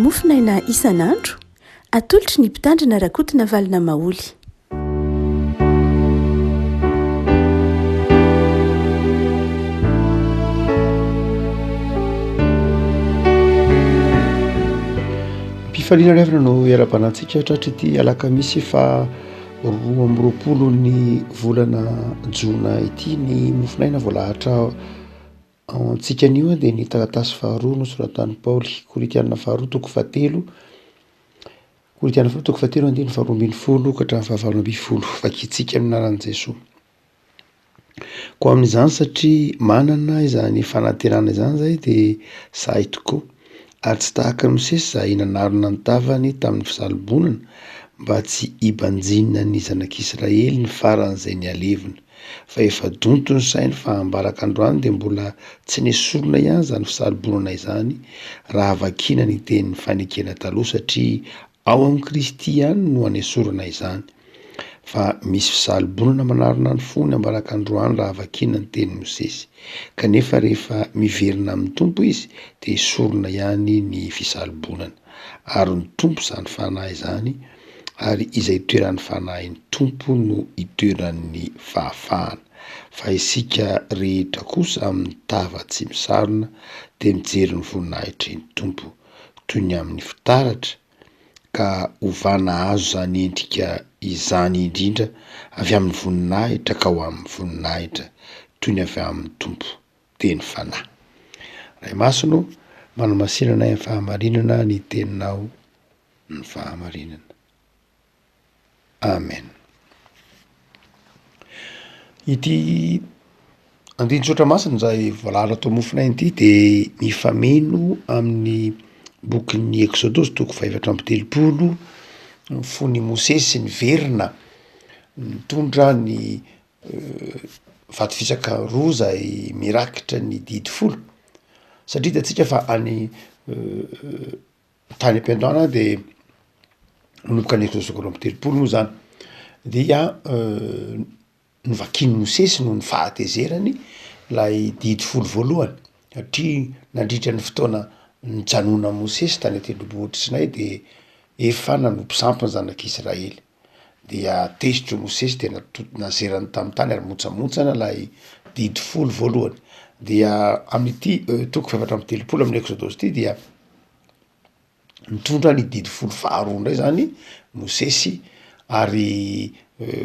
Mofonaina isan'andro, atolotry ny Mpitandrina Rakotonavalona Maholy. Am-pifaliana ry havana no iarahabana antsika hatratr'ity alakamisy faha 22 ny volana jona ity. Ny mofonaina voalahatra Ao antsika anio dia ny taratasy faharoa nosoratan'i Paoly, Korintiana faharoa toko fahatelo, Korintiana faharoa toko fahatelo andininy faharoa ambin'ny folo ka hatramin'ny fahavalo ambin'ny folo. Vakintsika amin'ny anaran'i Jesoa. Koa amin'izany satria manana izany fanantenana izany izahay dia sahy tokoa, ary tsy tahaka an'i Mosesy izahay nanarona ny tavany tamin'ny fisalobonana mba tsy hibanjinan'ny zanak'Israely ny faran'izay nihalevona. Fa efa donto ny sainy fa ambaraka androany dia mbola tsy nesorina ihany izany fisalobonana izany raha vakiana ny tenin'ny fanekena taloha satria ao amin'i Kristy ihany no anesorana izany. Fa misy fisalobonana manarona ny fony ambaraka androany raha vakiana ny tenin'i Mosesy. Kanefa rehefa miverina amin'ny Tompo izy dia esorina ihany ny fisalobonana. Ary ny Tompo izany Fanahy izany ary izay itoeran'ny Fanahin'ny Tompo no itoeran'ny fahafahana, fa isika rehetra kosa amin'ny tava tsy misarona dia mijery ny voninahitry ny Tompo toy ny amin'ny fitaratra, ka ovana azo izany endrika izany indrindra avy amin'ny voninahitra ka ho amin'ny voninahitra toy ny avy amin'ny Tompo, dia ny Fanahy. Ray Masina ô, manamasina anay amin'ny fahamarinana ny Teninao. ny fahamarinana. Amen. Ity andinin-tsoratra masina izay voalahatra ato mofonay ity de mifameno amin'ny bokin'ny Eksodosy toko fahefatra amby telopolo fony Mosesy niverina nitondra ny vato fisaka roa zay mirakitra ny didy folo satria hitantsika fa any Tany am-piandohana de nanomboka ny Eksodosy 32 moa zany dia novakian'i Mosesy noho ny fahatezerany ilay didy folo voalohany satria nandritra ny fotoana nijanonan'i Mosesy tany an-tendrombohitr'i Sinay de efa nanompo sampy ny zanak'Israely. Dia tezitra i Mosesy de nato- nazerany tamin'ny tany ary montsamontsana ilay didy folo voalohany. Dia amin'ity toko fahefatra amby telopolo amin'ny Eksodosy ity dia Nitondra ny didy folo faharoa indray zany Mosesy ary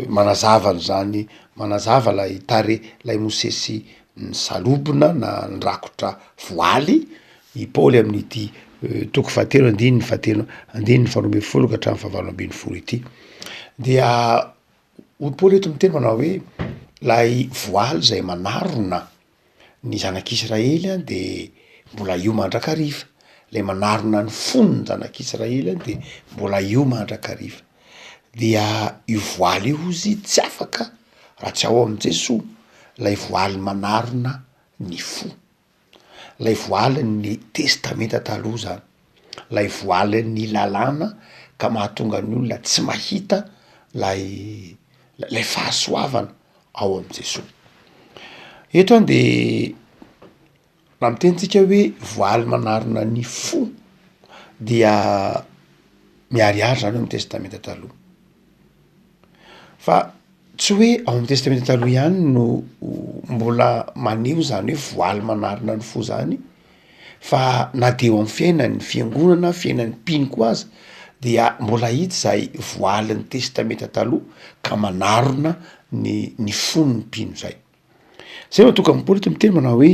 manazava an'izany, manazava lay tarehy lay Mosesy nisalobona na nirakotra voaly i Paoly amin'ity toko fahatelo andininy fahatelo andininy faharoa ambin'ny folo ka hatramin'ny fahavalo ambin'ny folo ity. Dia hoy Paoly eto miteny manao hoe lay voaly zay manarona Ny zanak'Israely an de mbola io mandrakariva, le manarona ny fon'ny zanak'Israely an de mbola io mandrakariva, dia io voaly io ozy tsy afaka raha tsy ao amin'i Jesoa, lay voaly manarona ny fo, lay voalin'ny testamenta taloha zany, lay voalin'ny lalàna ka mahatonga ny olona tsy mahita lay lay fahasoavana ao amin'i Jesoa. Eto an de raha miteny tsika hoe voaly manarona ny fo dia miharihary zany eo amy testamenta taloha, fa tsy hoe ao amy testamenta taloha ihany no mbola maneho zany hoe voaly manarona ny fo zany Fa na de eo amin'ny fiainan'ny fiangonana, fiainan'ny mpino koa aza dia mbola hita izay voalin'ny testamenta taloha ka manarona ny ny fon'ny mpino zay. Zay mahatonga an'i Paoly eto miteny manao hoe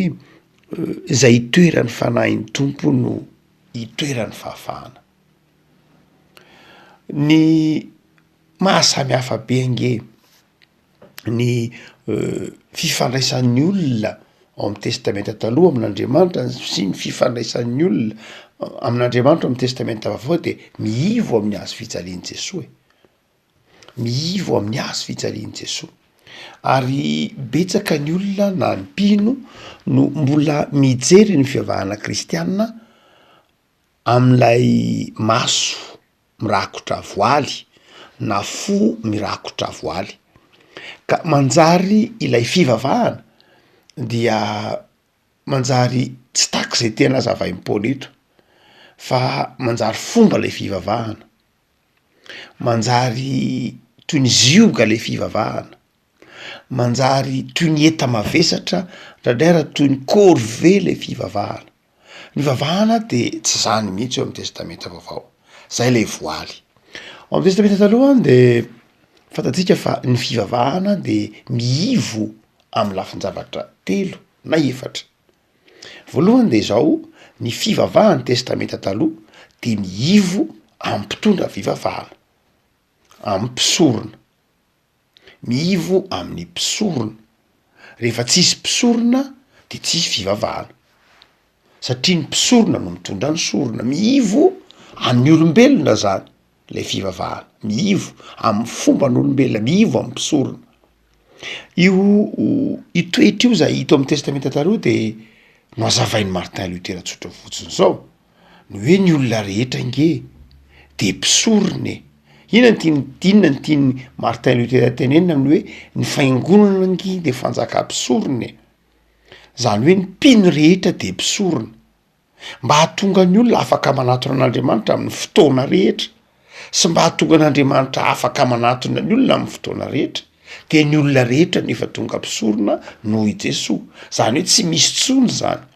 izay itoeran'ny fanahin'ny Tompo no itoeran'ny fahafahana. Ny maha samy hafa be ange ny fifandraisan'ny olona ao amin'ny testamenta taloha amin'Andriamanitra sy ny fifandraisan'ny olona amin'Andriamanitra ao amin'ny testamenta vaovao de miivo amin'ny hazo fijalian'i Jesoa e, miivo amin'ny hazo fijalian'i Jesoa, ary betsaka ny olona na ny mpino no mbola mijery ny fivavahana kristianina amin'ilay maso mirakotra voaly na fo mirakotra voaly, ka manjary ilay fivavahana dia manjary tsy tak'izay tena hazavain'i Paoly eto. Fa manjary fomba le fivavahana, manjary toy ny zioga le fivavahana, manjary toy ny enta-mavesatra, ndraindray ary toy ny corvée le fivavahana. Ny vavahana de tsy zany mihitsy eo amy testamenta vaovao, zay le voaly. Ao amy testamenta taloha any de fantatsika fa ny fivavahana de miivo amy lafin-javatra telo na efatra. Voalohany de zao, ny fivavahan'ny testamenta taloha de miivo amy mpitondra fivavahana, amy mpisorona, miivo amin'ny mpisorona, rehefa tsisy mpisorona de tsisy fivavahana, satria ny mpisorona no mitondra ny sorona, miivo amin'ny olombelona zany lay fivavahana, miivo amin'ny fomban'olombelona, miivo amin'ny mpisorona. Io io toetra io zay hita ao amin'ny testamenta taloha de nohazavain'i Martin Luther tsotra fotsiny zao, ny hoe ny olona rehetra ange de mpisorona e, inona no tiany inona no tian'i Martin Luther tenenina amin'ny hoe ny fiangonana ange de fanjakam-pisorona e, zany hoe ny mpino rehetra de mpisorona. Mba hahatonga ny olona afaka manatona an'Andriamanitra amin'ny fotoana rehetra, sy mba hahatonga an'Andriamanitra afaka manatona ny olona amin'ny fotoana rehetra, dia ny olona rehetra no efa tonga mpisorona noho i Jesoa. Zany hoe tsy misy intsony zany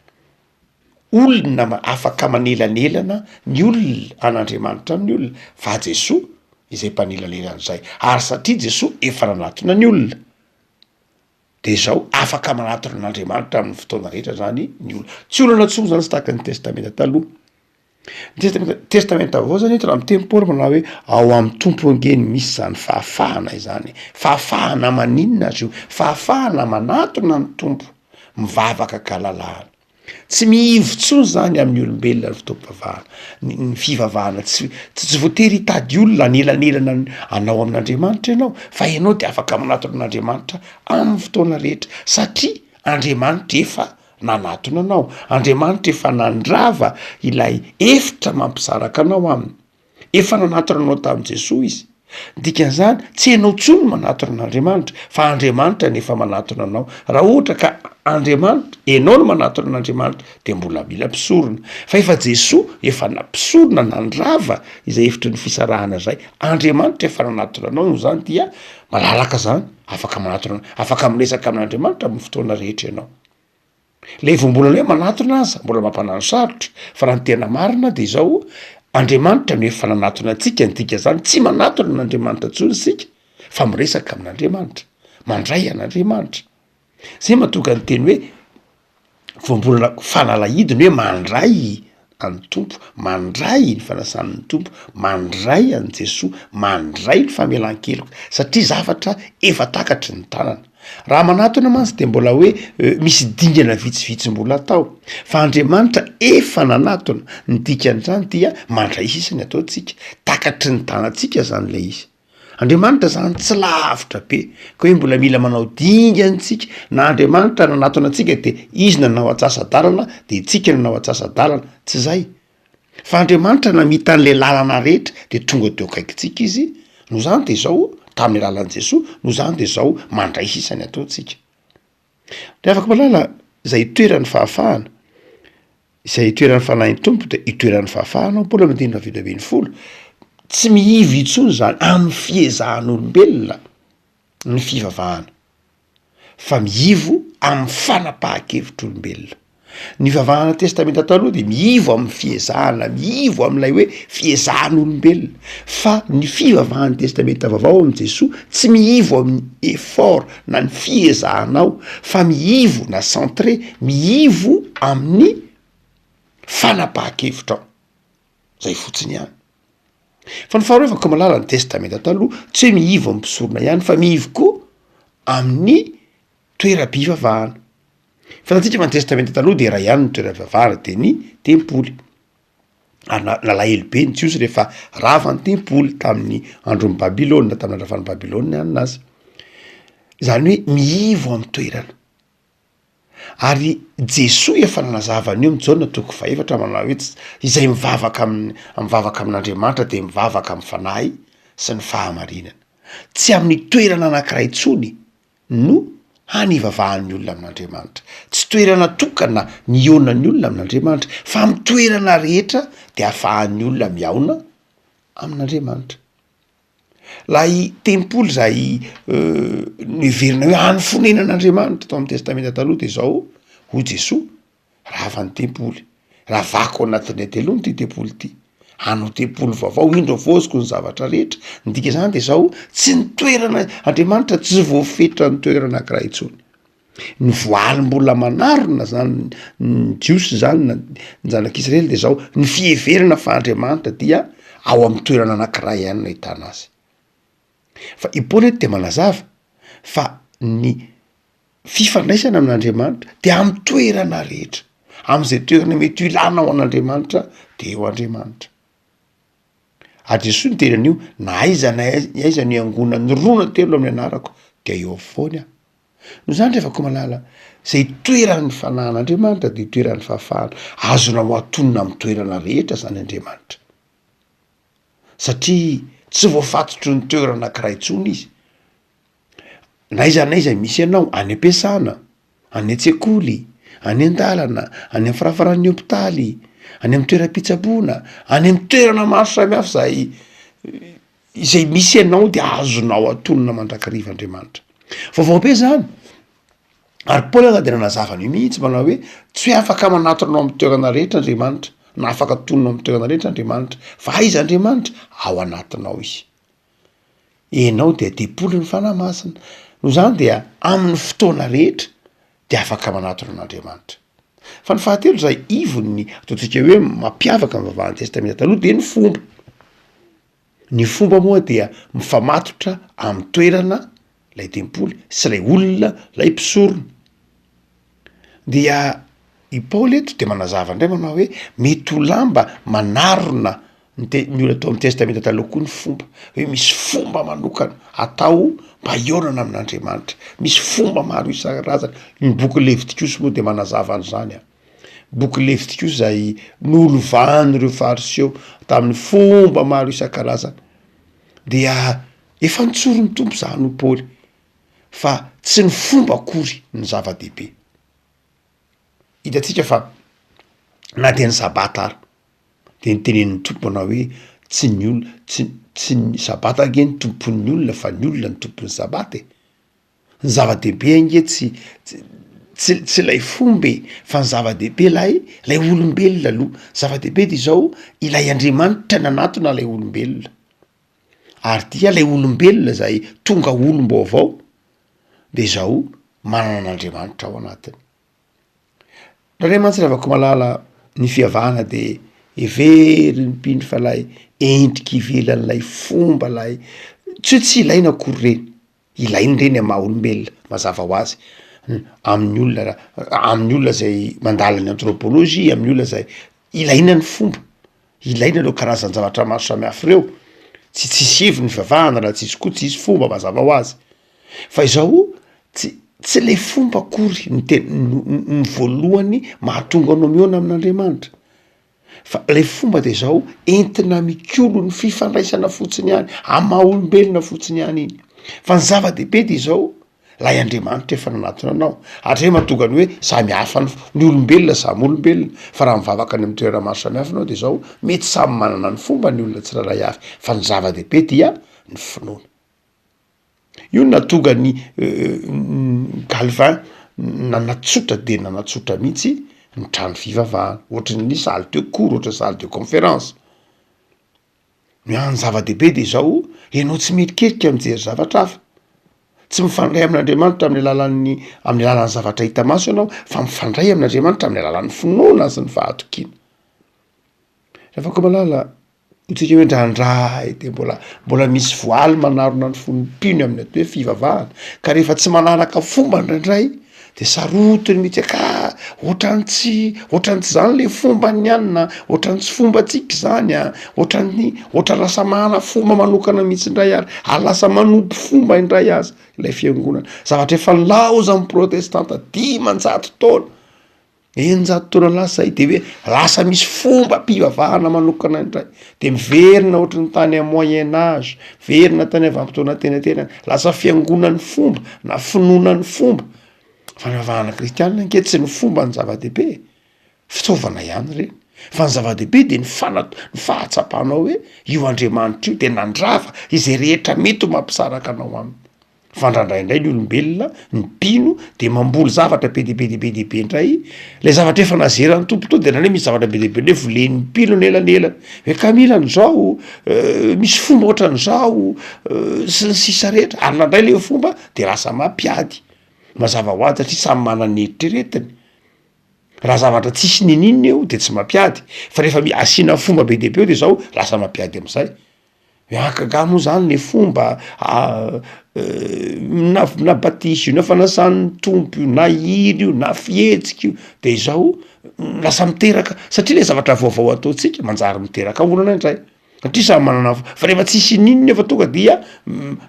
olona ma- afaka manelanelana ny olona an'Andriamanitra amin'ny olona fa Jesoa izay mpanelanelana izay, ary satria Jesoa efa nanatona ny olona. De zao, afaka manatona an'Andriamanitra amin'ny fotoana rehetra zany ny olona. Tsy olana intsony zany tsy tahaka ny testamenta taloha. Ny testamenta testamenta vaovao zany eto raha miteny Paoly manao hoe ao amin'ny Tompo ange no misy zany fahafahana izany. Fahafahana maninona azy io? Fahafahana manatona ny Tompo, mivavaka an-kalalahana. Tsy mihivo intsony zany amin'ny olombelona ny fotoam-pivavahana, ny ny fivavahana tsy tsy voatery hitady olona hanelanelana anao amin'Andriamanitra ianao fa ianao de afaka manatona an'Andriamanitra amin'ny fotoana rehetra satria Andriamanitra efa nanatona anao, Andriamanitra efa nandrava ilay efitra mampisaraka anao aminy. Efa nanatona anao tamin'i Jesoa Izy. Ny dikan'izany, tsy ianao intsony no manatona an'Andriamanitra, fa Andriamanitra no efa manatona anao. Raha ohatra ka Andriamanitra, ianao no manatona an'Andriamanitra, dia mbola mila mpisorona. Fa efa Jesoa efa na mpisorona nandrava izay efitry ny fisarahana izay. Andriamanitra efa nanatona anao, noho izany dia malalaka izany, afaka manatona, afaka miresaka amin'Andriamanitra amin'ny fotoana rehetra ianao. Ilay voambolana hoe manatona aza mbola mampanano sarotra fa raha ny tena marina de izao, Andriamanitra no efa nanatona antsika, ny dikan'izany tsy manatona an'Andriamanitra intsony isika fa miresaka amin'Andriamanitra, mandray an'Andriamanitra. Zay mahatonga ny teny hoe voambolana fanalahidy ny hoe mandray an'ny Tompo, mandray ny fanasan'ny Tompo, mandray an'i Jesoa, mandray ny famelan-keloka, satria zavatra efa takatry ny tanana. Raha manatona mantsy de mbola hoe misy dingana vitsivitsy mbola atao, fa Andriamanitra efa nanatona, ny dikan'izany dia mandray sisa ny ataontsika, takatry ny tanantsika zany le izy. Andriamanitra zany tsy lavitra be ka hoe mbola mila manao dingana tsika, na Andriamanitra nanatona antsika de izy nanao antsasa-dalana de itsika nanao antsasa-dalana, tsy zay. Fa Andriamanitra namita an'le lalana rehetra de tonga teo akaikintsika izy, noho zany de zao tamin'ny alalan'i Jesoa, noho zany de zao mandray sisa ny ataontsika. Ry havako malala, zay itoeran'ny fahafahana, izay itoeran'ny fanahin'ny Tompo de itoeran'ny fahafahana ao Paoly andininy faha 17, tsy mihivo intsony zany amin'ny fiezahan'olombelona ny fivavahana. Fa mihivo amin'ny fanapahan-kevitr'olombelona. Ny fivavahana Testamenta Taloha dia mihivo amin'ny fiezahana, mihivo amin'ilay hoe fiezahan'olombelona. Fa ny fivavahan'ny Testamenta Vaovao amin'i Jesoa tsy mihivo amin'ny effort na ny fiezahanao fa mihivo na centré, mihivo amin'ny fanapahan-kevitrao. Zay fotsiny ihany. Fa ny faharoa efa komalala ny Testamenta Taloha tsy hoe mihivo amin'ny mpisorona ihany fa mihivo koa amin'ny toeram-pivavahana. Fantatsika fa ny Testamenta Taloha de iray ihany ny toeram-pivavahana de ny tempoly. Ary na- nalahelo be ny Jiosy rehefa rava ny tempoly tamin'ny andron'i Babylona, tamin'ny nandravan'i Babylona anazy. Zany hoe mihivo amin'ny toerana. Ary Jesoa efa nanazava an'io amin'ny Jaona toko fahefatra manao hoe ts- izay mivavaka amin'ny mivavaka amin'Andriamanitra de mivavaka amin'ny fanahy sy ny fahamarinana. Tsy amin'ny toerana anankiray intsony no hany ivavahan'ny olona amin'Andriamanitra. Tsy toerana tokana nihaonan'ny olona amin'Andriamanitra fa amin'ny toerana rehetra. de ahafahan'ny olona mihaona amin'Andriamanitra. Lay tempoly zay noheverina hoe any fonenan'Andriamanitra tao amin'ny testamenta taloha de zao, hoy Jesoa, rava ny tempoly, ravako anatin'ny hateloana ty tempoly ty, hanao tempoly vaovao, indro havaoziko ny zavatra rehetra, ny dikan'izany de zao, tsy ny toerana, Andriamanitra tsy voafetra ny toerana anankiray intsony. Ny voaly mbola manarona zany ny jiosy zany na ny zanak'israely de zao, ny fiheverana fa Andriamanitra dia ao amin'ny toerana anankiray ihany no ahitana azy. Fa i Paoly eto de manazava fa ny fifandraisana amin'Andriamanitra de amin'ny toerana rehetra, am'zay toerana mety ho ilanao an'Andriamanitra de eo Andriamanitra. Ary Jesoa niteny an'io, na aiza na aiza no iangonan'ny roa na telo amin'ny anarako dia eo afovoany aho. Noho izany ry havako malala, izay itoeran'ny fanahin'Andriamanitra dia itoeran'ny fahafahana. Azonao atonina amin'ny toerana rehetra izany Andriamanitra. Satria tsy voafatotry ny toerana anankiray intsony izy. Na aiza na aiza misy anao, any am-piasana, any an-tsekoly, any an-dalana, any amin'ny farafaran'ny hopitaly, any amin'ny toeram-pitsaboana, any amin'ny toerana maro samihafa izay Izay misy anao dia azonao atonina mandrakariva Andriamanitra. Vaovao be zany. Ary Paoly aza dia nanazava an'io mihitsy manao hoe tsy hoe afaka manatona anao amin'ny toerana rehetra Andriamanitra, na afaka atonina amin'ny toerana rehetra Andriamanitra, fa aiza Andriamanitra? Ao anatinao Izy. Ianao dia tempolin'ny Fanahy Masina. Noho izany dia amin'ny fotoana rehetra dia afaka manatona an'Andriamanitra. Fa ny fahatelo izay ivon'ny ataontsika hoe mampiavaka ny vavahan'ny Testamenta Taloha dia ny fomba. Ny fomba moa dia mifamatotra amin'ny toerana, ilay tempoly, sy ilay olona, ilay mpisorona. Dia i Paoly eto dia manazava indray manao hoe mety ho lamba manarona ny te- ny olona tao amin'ny testamenta taloha koa ny fomba, hoe misy fomba manokana atao mba hihaonana amin'Andriamanitra, misy fomba maro isan-karazany, ny boky Levitikosy moa de manazava an'izany an, boky Levitikosy zay nolovan'ireo fariseo tamin'ny fomba maro isan-karazany, dia efa nitsorin'ny Tompo zany hoy Paoly fa tsy ny fomba akory no zava-dehibe, hitantsika fa na dia ny sabata ary De nitenenin'ny Tompo manao hoe, Tsy ny olona, tsy, tsy ny sabata ange no tompon'ny olona fa ny olona no tompon'ny sabata e! Ny zava-dehibe ange tsy, tsy, tsy ilay fomba e, fa ny zava-dehibe ilay, ilay olombelona aloha, zava-dehibe de izao, ilay Andriamanitra nanatona ilay olombelona, ary dia ilay olombelona izay tonga olom-baovao de izao manana an'Andriamanitra ao anatiny. Indraindray mantsy Ravakomalala ny fihavahana de heverin'ny mpino fa lay endrika ivelan'ilay fomba lay, tsy hoe tsy ilaina akory ireny, ilaina ireny amy maha olombelona mazava ho azy, amin'ny olona raha amin'ny olona zay mandala ny anthropologie, amin'ny olona zay, ilaina ny fomba, ilaina ireo karazan-javatra maro samihafa ireo, tsy tsisy heviny ny fivavahana raha tsisy koa tsisy fomba mazava ho azy. Fa izao tsy tsy le fomba akory no tena no no voalohany mahatonga anao mihaona amin'Andriamanitra fa le fomba de zao entina mikolo ny fifandraisana fotsiny ihany amy maha olombelona fotsiny ihany iny fa ny zava-dehibe de izao lay Andriamanitra efa nanatona anao hatrizay mahatonga ny hoe samy hafa ny ny olombelona samy olombelona fa raha mivavaka any amy toerana maro samy hafa anao de zao mety samy manana ny fomba ny olona tsirairay avy fa ny zava-dehibe dia ny finoana. Io no nahatonga an'i Calvin nanatsotra dia nanatsotra mihitsy ny trano fivavahana, ohatran'ny salle de cours, ohatran'ny salle de conférence. Ny hany zava-dehibe de izao, ianao tsy mierikerika mijery zavatra hafa, tsy mifandray amin'Andriamanitra amin'ny alalan'ny amin'ny alalan'ny zavatra hita maso ianao fa mifandray amin'Andriamanitra amin'ny alalan'ny finoana sy ny fahatokiana. Ravakomalala. Hoy tsika hoe ndrandray de mbola mbola misy voaly manarona ny fon'ny mpino amin'ny atao hoe fivavahana, ka rehefa tsy manaraka fomba indraindray de sarotiny mihitsy hoe ka ohatran'ny tsy ohatran'ny tsy zany le fomban'ny anona, ohatran'ny tsy fombantsika zany an, ohatran'ny ohatran'ny lasa manana fomba manokana mihitsy indray ary, ary lasa manompo fomba indray aza ilay fiangonana, zavatra efa nilaozan'ny protestanta 500 taona. 600 taona lasa izay de hoe lasa misy fombam-pivavahana manokana indray, de miverina ohatry ny tany am moyen age, miverina tany am vanim-potoana antenatenany, lasa fiangonan'ny fomba na finoana ny fomba, fivavahana kristianina ange tsy ny fomba no zava-dehibe e, fitaovana ihany ireny. Fa ny zava-dehibe de ny fana- ny fahatsapanao hoe io Andriamanitra io de nandrava izay rehetra mety ho mampisaraka anao aminy. Fa ndraindraindray ny olombelona, ny mpino de mamboly zavatra be de be de be de be ndray, le zavatra efa nazeran'ny Tompo teo de ndraindray misy zavatra be de be ndray volen'ny mpino anelanelany, hoe ka mila an'zao, misy fomba ohatran'zao, sy ny sisa rehetra, ary ndraindray le fomba de lasa mampiady, mazava ho azy satria samy manana ny eritreretiny, raha zavatra tsisy ninininona eo de tsy mampiady, fa rehefa mi- asiana fomba be de be eo de zao lasa mampiady am'zay. Mianka moa zany le fomba na na batisa io na fanasan'ny Tompo io na hira io na fihetsika io de izao lasa miteraka satria le zavatra vaovao ataontsika manjary miteraka olana indray satria samy manana fa rehefa tsisy ininona efa tonga dia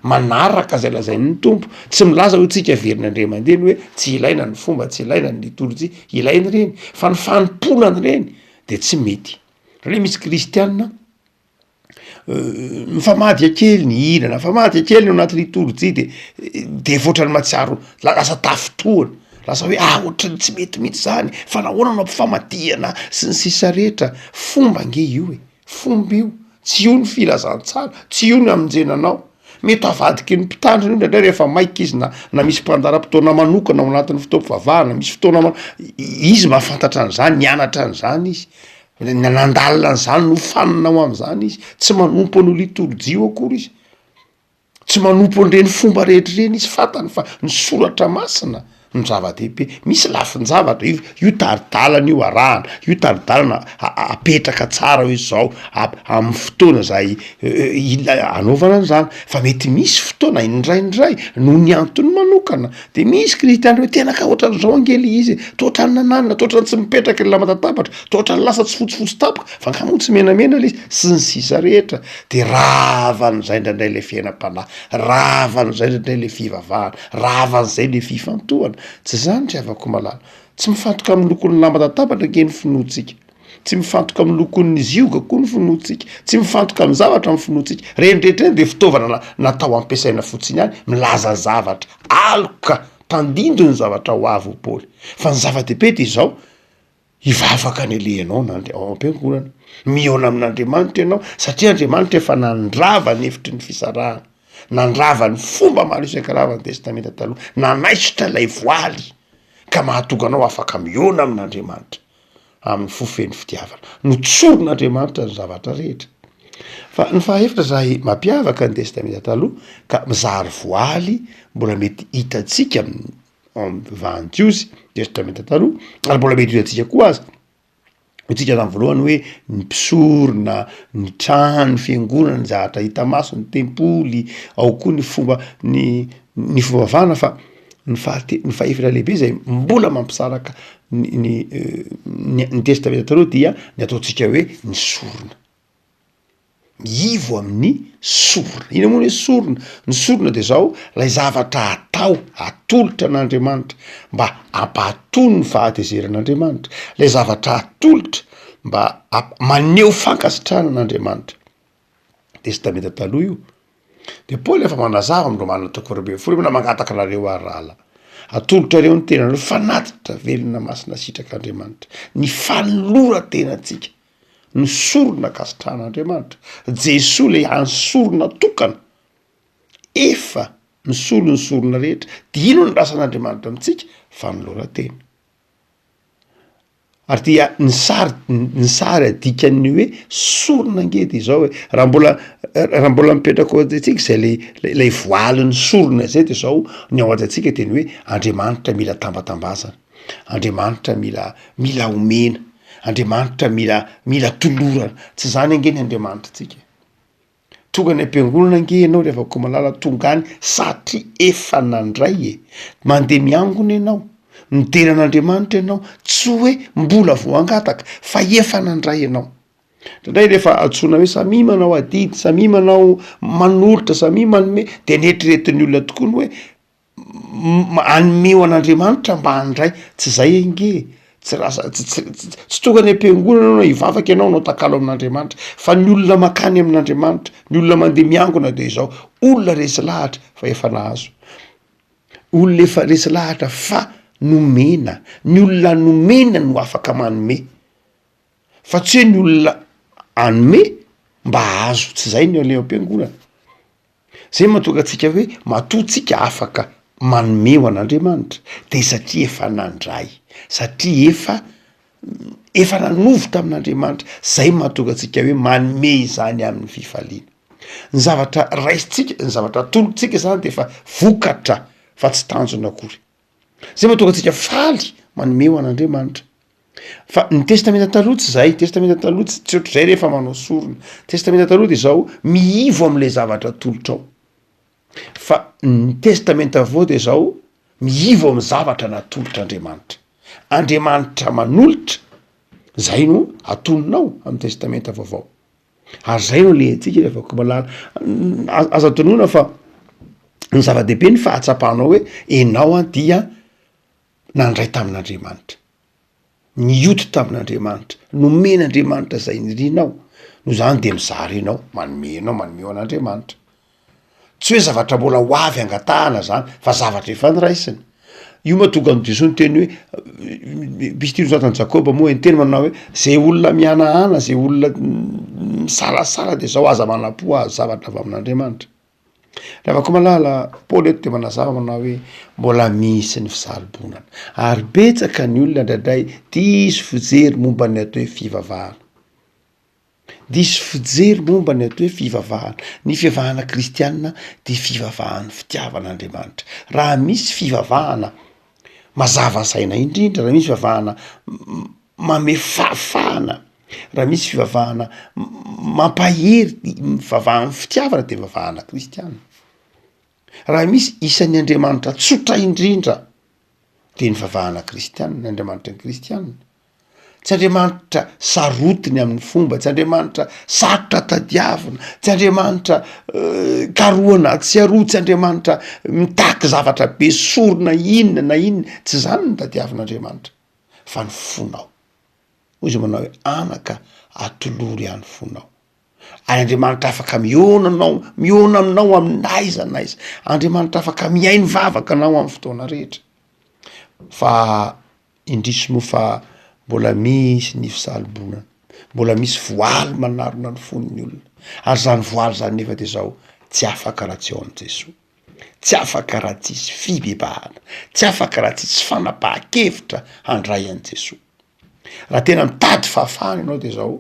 manaraka zay lazain'ny Tompo, tsy milaza hoe tsika averina indray mandeha ny hoe tsy ilaina ny fomba, tsy ilaina ny litorjia, ilaina ireny fa ny fanompoana an'ireny de tsy mety, zany hoe misy kristianina Mifamadika kely ny hira na mifamadika kely ny ao anaty litorjia de de efa ohatran'ny mahatsiaro lasa tafintohina, lasa hoe ah ohatran'ny tsy mety mihitsy zany fa nahoana no ampifamadihana sy ny sisa rehetra, fomba ange io e, fomba io, tsy io ny filazantsara, tsy io ny hamonjena anao, mety avadiky ny mpitandrina io indraindray rehefa maika izy na na misy mpandaharam-potoana manokana ao anatin'ny fotoam-pivavahana, misy fotoana ma- izy mahafantatra an'zany, nianatra an'zany izy, Nandalina an'izany, nofanina ho amin'izany izy, tsy manompo an'io litorjia io akory izy, tsy manompo an'ireny fomba rehetra ireny izy, fantany fa ny soratra masina no zava-dehibe, misy lafin-javatra io, io tari-dalana io arahana, io tari-dalana apetraka tsara hoe zao amin'ny fotoana zay ila anaovana an'izany, fa mety misy fotoana indraindray noho ny antony manokana De misy kristiana hoe tena ka ohatran'izao ange le izy e, toa ohatran'ny nananina, toa ohatran'ny tsy mipetraka ny lamba tatabatra, toa ohatran'ny lasa tsy fotsifotsy tampoka, fa angaha moa tsy menamena le izy, sy ny sisa rehetra, de ravan'izay indraindray le fiainam-panahy, ravan'izay indraindray le fivavahana, ravan'izay le fifantohana, tsy zany ry havako malala, tsy mifantoka amin'ny lokon'ny lamba tatabatra ange ny finoantsika. Tsy mifantoka amin'ny lokon'ny zioga koa ny finoantsika, tsy mifantoka amin'ny zavatra ny finoantsika, ireny rehetra ireny de fitaovana natao ampiasaina fotsiny ihany, milaza zavatra, aloka, tandindon'ny zavatra ho avy hoy Paoly. Fa ny zava-dehibe de izao, hivavaka any aleha ianao na ao am-piangonana, mihaona amin'Andriamanitra ianao satria Andriamanitra efa nandrava ny efitry ny fisarahana, nandrava ny fomba maro isan-karazany testamenta taloha, nanaisotra ilay voaly ka mahatonga anao afaka mihaona amin'Andriamanitra. amin'ny fo feno fitiavana. Notsorin'Andriamanitra ny zavatra rehetra. Fa ny fahaefatra izay mampiavaka ny Testamenta Taloha ka mizary voaly mbola mety hitantsika amin'ny ao amin'ny vahan-jiosy, Testamenta Taloha, ary mbola mety ho hitantsika koa aza, hoy tsika tamin'ny voalohany hoe ny mpisorona, ny trano, ny fiangonana, ny zavatra hita maso, ny tempoly, ao koa ny fomba ny ny fivavahana fa ny fahate- ny fahefatra lehibe zay mbola mampisaraka ny ny ny ny testamenta taloha dia ny ataontsika hoe ny sorona, ny ivo amin'ny sorona, inona moa ny hoe sorona? Ny sorona de zao lay zavatra atao atolotra an'Andriamanitra mba hampahatony ny fahatezeran'Andriamanitra, lay zavatra atolotra mba ap- maneho fankasitrahana an'Andriamanitra. Testamenta Taloha io, de Paoly efa manazava am Romana toko 12 hoe mangataka anareo aho rahalahy, atolotrareo ny tenanareo fanatitra velona masina sitrak'Andriamanitra, ny fanoloran-tenantsika, ny sorona ankasitrahan'Andriamanitra, Jesoa le hany sorona tokana efa nisolo ny sorona rehetra, de ino no andrasan'Andriamanitra amintsika? Fanoloran-tena. Ary dia ny sary ny sary adikan'ny hoe sorona ange de izao e, raha mbola raha mbola mipetraka ao an-tsaintsika zay le lay voalin'ny sorona zay de zao ny ao an-tsaintsika de ny hoe Andriamanitra mila tambatambazana, Andriamanitra mila mila omena, Andriamanitra mila mila tolorana, tsy zany ange ny Andriamanitritsika e. Tonga any am-piangonana ange ianao ry havako malala, tonga any satria efa nandray e! Mandeha miangona ianao, midera an'Andriamanitra ianao, tsy hoe mbola vao hangataka fa efa nandray ianao. Indraindray rehefa antsoina hoe samia manao adidy, samia manao manolotra, samia manome de ny eritreretin'ny olona tokoa ny hoe Hanome ho an'Andriamanitra mba handray, tsy zay ange e, tsy lasa tsy tsy tsy tonga any am-piangonana ianao hivavaka ianao hanao takalo amin'Andriamanitra, fa ny olona mankany amin'Andriamanitra, ny olona mandeha miangona de izao, olona resy lahatra fa efa nahazo, olona efa resy lahatra fa nomena, ny olona nomena no afaka manome. Fa tsy hoe ny olona hanome mba hahazo, tsy zay ny aleha ao am-piangonana. Zay mahatonga antsika hoe matoa tsika afaka manome ho an'Andriamanitra de satria efa nandray, satria efa efa nanovo tamin'Andriamanitra, zay mahatonga antsika hoe manome izany amin'ny fifaliana. Ny zavatra raisintsika, ny zavatra atolotsika zany de efa vokatra fa tsy tanjona akory. Zay mahatonga antsika faly manome ho an'Andriamanitra. Fa ny testamenta taloha tsy zay, testamenta taloha tsy tsy ohatr'izay rehefa manao sorona. Testamenta taloha de zao, miivo am'le zavatra atolotrao. Fa ny testamenta vaovao de zao, miivo amy zavatra natolotr'Andriamanitra. Andriamanitra manolotra, zay no atononao amy testamenta vaovao. Ary zay no alehantsika rehefa ko malala, aza adinoina fa ny zava-dehibe ny fahatsapanao hoe enao an dia nandray tamin'Andriamanitra, nioty tamin'Andriamanitra, nomen'Andriamanitra zay nirinao, noho zany de mizara enao, manome enao, manome ho an'Andriamanitra. Tsy hoe zavatra mbola ho avy angatahana zany fa zavatra efa noraisina. Io mahatonga an'i Jesoa niteny hoe epistily nosoratan'i Jakoba moa niteny manao hoe zay olona mihanahana, zay olona misalasala de zao aza manam-po ahazo zavatra avy amin'Andriamanitra. Ry havako malala, Paoly eto de manazava manao hoe mbola misy ny fisalobonana ary betsaka ny olona indraindray diso fijery momba ny atao hoe fivavahana. Diso fijery momba ny atao hoe fivavahana. Ny fivavahana kristiana dia fivavahan'ny fitiavana Andriamanitra. Raha misy fivavahana mazava saina indrindra, raha misy fivavahana manome fahafahana, raha misy fivavahana mampahery, fivavahan'ny fitiavana dia fivavahana kristiana. Raha misy isan'ny Andriamanitra tsotra indrindra dia ny fivavahana kristiana, ny Andriamanitry ny kristiana. Tsy Andriamanitra sarotiny amin'ny fomba, tsy Andriamanitra sarotra tadiavina, tsy Andriamanitra karohana atsy sy aroa, tsy Andriamanitra mitaky zavatra be sorona inona na inona, tsy zany no tadiavin'Andriamanitra fa ny fonao. Hoy izy manao hoe anaka atolory ahy ny fonao. Ary Andriamanitra afaka mihaona anao, mihaona aminao amin'aiza n'aiza. Andriamanitra afaka mihaino vavaka anao amin'ny fotoana rehetra. Fa Indrisy moa fa mbola misy ny fisalobonana, mbola misy voaly manarona ny fon'ny olona, ary izany voaly izany nefa dia izao, tsy afaka raha tsy ao amin'i Jesoa, tsy afaka raha tsisy fibebahana, tsy afaka raha tsisy fanapahan-kevitra handray an'i Jesoa. Raha tena mitady fahafahana ianao dia izao,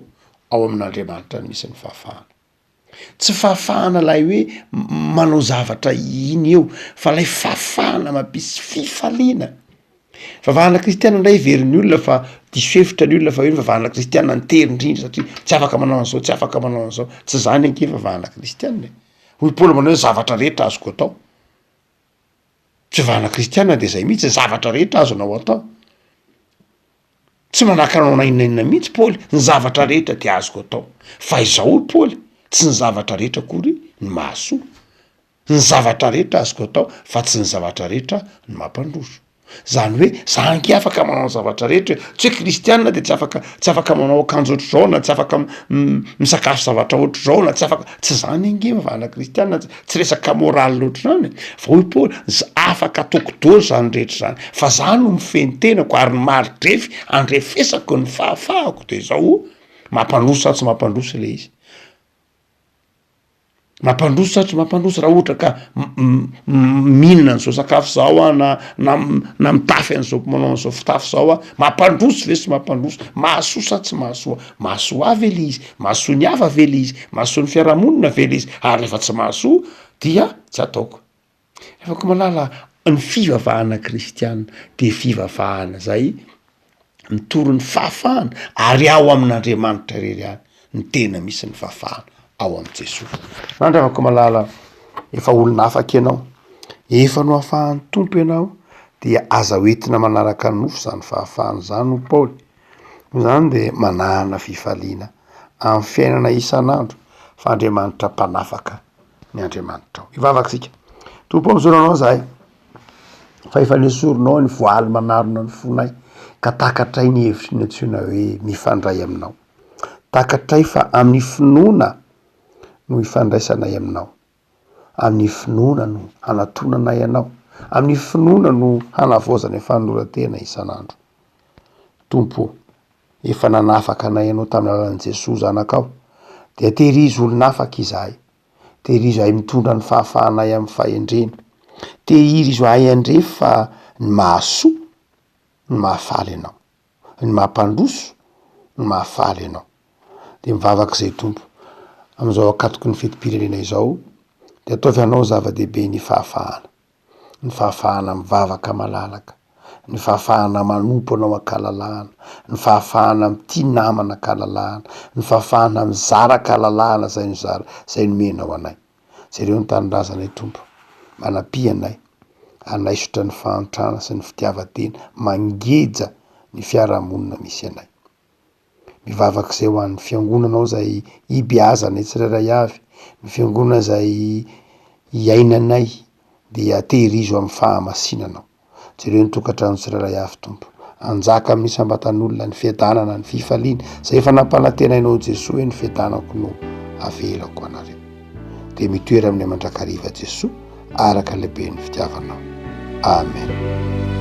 ao amin'Andriamanitra no misy ny fahafahana. Tsy fahafahana ilay hoe manao zavatra iny eo fa lay fahafahana mampisy fifaliana. Fivavahana kristiana indray heverin'ny olona fa diso hevitra ny olona fa hoe ny fivavahana kristiana ny tery indrindra satria tsy afaka manao an'izao, tsy afaka manao an'izao. Tsy zany ange fivavahana kristiana e. Hoy Paoly manao hoe zavatra rehetra azoko atao. Fivavahana kristiana de zay mihitsy, zavatra rehetra azonao atao. Tsy manakana anao na inona inona mihitsy Paoly, ny zavatra rehetra dia azoko atao. Fa izao hoy Paoly, tsy ny zavatra rehetra akory no mahasoa. Ny zavatra rehetra azoko atao fa tsy ny zavatra rehetra no mampandroso. Zany hoe za ange afaka manao ny zavatra rehetra e, tsy hoe kristianina de tsy afaka tsy afaka manao akanjo ohatr'izao na tsy afaka misakafo zavatra ohatr'izao na tsy afaka, tsy zany ange fivavahana kristianina, tsy resaka morale ohatr'izany e, fa hoy Paoly, z- afaka ataoko daholo zany rehetra zany fa za no mifehy ny tenako ary ny mari-drefy andrefesako ny fahafahako de zao mampandroso sa tsy mampandroso le izy. Mampandroso sa tsy mampandroso raha ohatra ka mihinana an'izao sakafo zao aho na na na mitafy an'izao manao an'izao fitafy zao aho, mampandroso ve sy mampandroso, mahasoa sa tsy mahasoa, mahasoa ahy ve le izy, mahasoa ny hafa ve le izy, mahasoa ny fiarahamonina ve le izy, ary rehefa tsy mahasoa dia tsy ataoko. Afaka mahalala ny fivavahana kristiana de fivavahana zay mitory ny fahafahana ary ao amin'Andriamanitra irery ihany ny tena misy ny fahafahana ao amin'i Jesoa. Zany ry havako malala efa olona afaka ianao, efa nohafahan'ny Tompo ianao dia aza hoentina manaraka nofo zany fahafahana zany hoy Paoly, noho izany de manàna fifaliana amin'ny fiainana isan'andro fa Andriamanitra mpanafaka ny Andriamanitrao. Hivavaka isika. Tompo ô, misaotra Anao izahay fa efa nesorinao ny voaly manarona ny fonay ka takatray ny hevitry ny antsoina hoe mifandray Aminao. Takatray fa amin'ny finoana no ifandraisanay Aminao. Amin'ny finoana no hanatonanay Anao. Amin'ny finoana no hanavaozanay fanoloran-tena isan'andro. Tompo ô. Efa nanafaka anay Ianao tamin'ny alalan'i Jesoa Zanakao, dia tehirizo olon'afaka izahay. Tehirizo ahay mitondra ny fahafahanay amin'ny fahendrena. Tehirizo ahay handre fa ny mahasoa no mahafaly Anao. Ny mampandroso no mahafaly Anao. Dia mivavaka izay Tompo, amin'izao ankatoky ny fetim-pirenena izao, dia ataovy Anao zava-dehibe ny fahafahana. Ny fahafahana mivavaka malalaka, ny fahafahana manompo Anao an-kalalahana, ny fahafahana mitia namana an-kalalahana, ny fahafahana mizara an-kalalahana izay nozara, izay nomenao anay. Jereo ny tanindrazanay Tompo, manampia anay hanaisotra ny fahantrana sy ny fitiavan-tena mangeja ny fiarahamonina misy anay. Mivavaka izay ho an'ny fiangonanao izay ibeazanay tsirairay avy, ny fiangonana izay iainanay dia tehirizo amin'ny fahamasinanao. Jereo ny tokantrano tsirairay avy Tompo. Anjaka amin'ny isam-batan'olona ny fiadanana, ny fifaliana, izay efa nampanantenainao Jesoa hoe ny fiadanako no avelako anareo. Dia mitoera aminay mandrakariva Jesoa araka ny lehiben'ny fitiavanao. Amen.